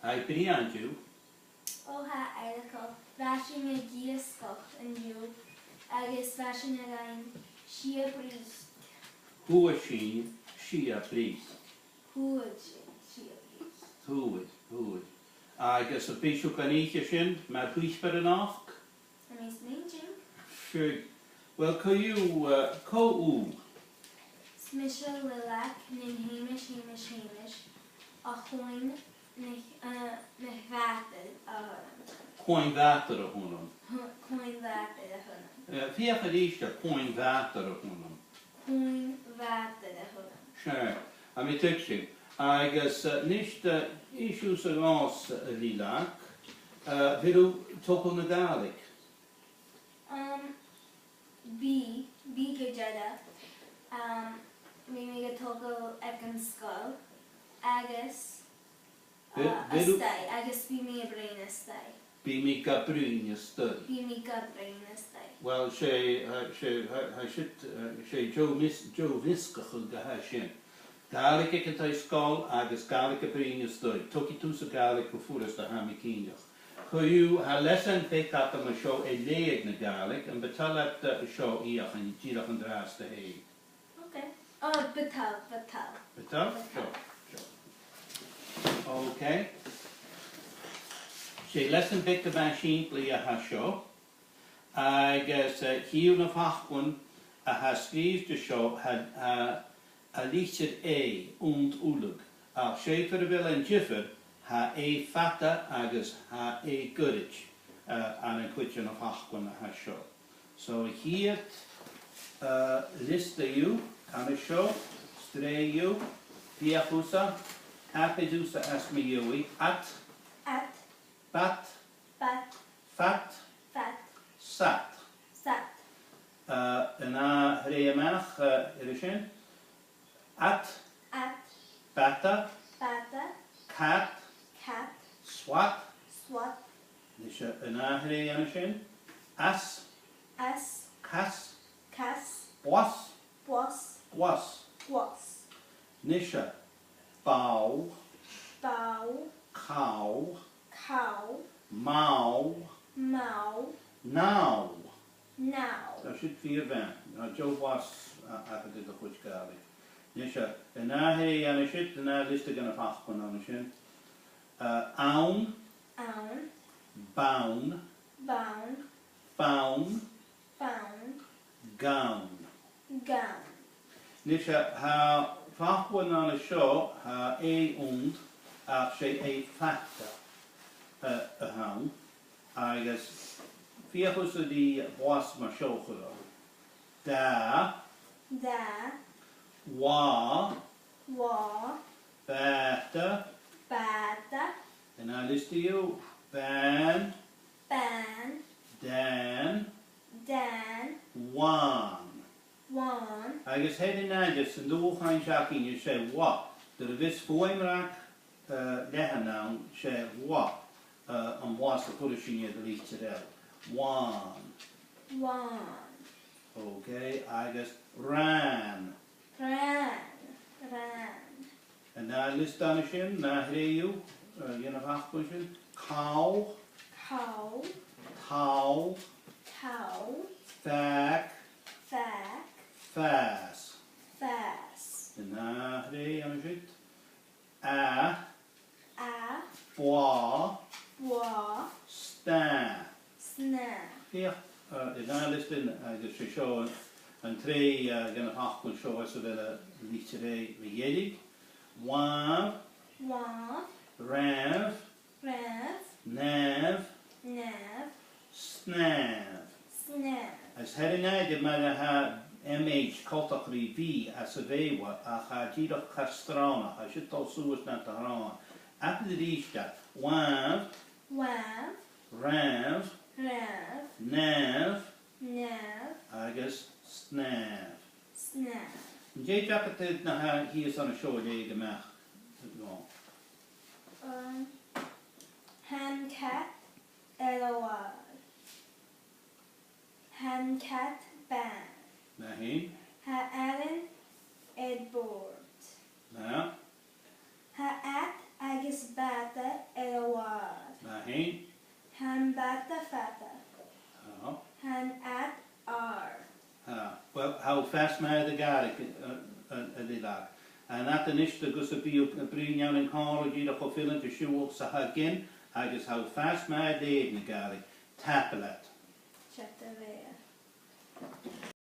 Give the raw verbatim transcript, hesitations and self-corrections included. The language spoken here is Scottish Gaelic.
Tha i brèagha an-diugh. Ò, tha, eireachdail. Bha sinn ag iasgach an-diugh, agus bha sinn a' faighinn sia briosg. Fhuair sinn sia briosg. Fhuair sinn sia briosg. Fhuair, fhuair. Agus am bi sibh gan ithe sin, mar shuipear a-nochd? Tha mi a' smaointinn. Seadh. Uill, cò thu, eh, cò thu? 'S mise Lileag, nighean Sheumais, Sheumais, Sheumais, a' Chuain Nic, eh, Nic Mhàrtair a th' annam. Cuain Mhàrtair a th' annam. Th-, Cuain Mhàrtair a th' annam. Eh, feuch a-rithist e, Cuain Mhàrtair a th' annam. Cuain Mhàrtair a th' annam. Seadh, tha mi a' tuigsinn. Agus, eh, a-nis, eh, innis thusa dhòmhsa, eh, a Lileag, eh, a bheil thu a' togail na Gàidhlig? Um, bidh, bidh gu dearbh. Um, bidh mi ga togail aig an sgoil, agus, Bheil, uh, bheil thu a-staigh, agus bidh mi a' bruidhinn a-staigh. Bidh mi ga bruidhinn a-staigh. Bidh mi ga bruidhinn a-staigh. Uill, 's e, uh, 's e, uh, uh, 's e, uh, 's e deagh mheas-, deagh mheasgachadh a tha sin. Gàidhlig aig an taigh-sgoil agus Gàidhlig a' bruidhinn a-staigh. Togaidh tusa Gàidhlig gu furasta, tha mi cinnteach. Co-dhiù, tha leasan beag agam an seo air leth aig na Gàidhlig, am bu toil leat, uh, seo fheuchainn dìreach an-dràsta fhèin? Ok. Oh, bu toil, bu toil. Bu toil? Bu toil. Seo, seo. Ok. 'S e leasan beag a-mhàin sìmplidh a tha seo, agus, eh, chì thu na faclan a tha sgrìobhte seo, tha, tha, tha litir A, aon uile. Ach 's e far a bheil an diofar, tha A fada agus tha A goirid, eh, ann an cuid de na faclan a tha seo. So, a' chiad, eh, liosta dhiubh, ann an seo, sreath dhiubh, feuch thusa, tapaidh thusa às mo dhèidh, at, At. bad, Bad. fad, Fad. sad. Sad. Eh, an ath shreath a-mach, eh, air sin. At. At. Bada. Bada. Cad. Cad. Swat. Swat. Nise, an ath shreath a-nis sin. As. As. Cas. Cas. Bwas. Bwas. Gwas. Gwas. Nise. Ball. Ball. Call. Call. Mall. Mall. Nall. Nall. Tha sin fìor mhath. Tha deagh bhlas a, a, aig a' chuid Gàidhlig. Nise, an ath shreath a-nis, an ath liosta de na faclan a-nis sin. Eh, ann. Ann. Bonn. Bonn. Fonn. Fonn. Gann. Gann. Nise, tha faclan ann an seo, tha A aon, ach 's e A fada, eh, a th' ann. Agus feuch thusa ri blas mar seo a chur ann. Dà. Dà. Bha. Bha. Bàta. Bàta. An ath liosta dhiubh. Bàn. Bàn. Dàn. Dàn. Bhàn. Bhàn. Agus air an àite san dùthchainn seo againne, 's e bha. Dar a bhios fuaimreag, eh, leathann ann, 's e bha, eh, am blas a chuireas sinn air an litir L. Bhàn. Bhàn. Ok, agus ràn. Ràn. Ràn. An ath liosta a-nis sin, an ath shreath, eh, dhen a' fhaclan sin. Call. Call. Tall. Tall. Fàg. Fàg. Fàs. Fàs. An ath shreath a-nis sin. A. A. Blàth. Blàth. Snàth. Snàth. Feuch, eh, an ath liosta sin agus 's e seo an, an t-sreath, eh, dhen a' fhaclan seo às a bheil an litir A mu dheireadh. Làmh. Làmh. Ràmh. Ràmh. Nàmh. Nàmh. Snàmh. Snàmh. Is tha e air an àite mar a tha M H coltach ri V às a' Bheurla, ach tha e dìreach car srònach, tha siud a' dol suas nad shròn. Abair a-rithist e, làmh. Làmh. Ràmh. Ràmh. Nàmh. Nàmh. Agus snàmh. Snàmh. An tèid agad air na tha shìos an seo a leughadh a-mach? No. Um, tha an cat air an làr. Tha an cat bàn. Math fhèin. Tha aran air bòrd. Math. Tha ad agus bàta air Tha am bàta fada. Tha. Tha an ad àrd. Tha. Well, tha thu fàs math air a' Ghàidhlig, a, a, a Lìleag. An ad a-nis agus am bi thu a' bruidhinn ann an còmhradh dìreach cho fileanta siubhal 's a tha thu a' gin, agus tha thu fàs math air leughadh na Gàidhlig. Tapadh leat. Tapadh leibh.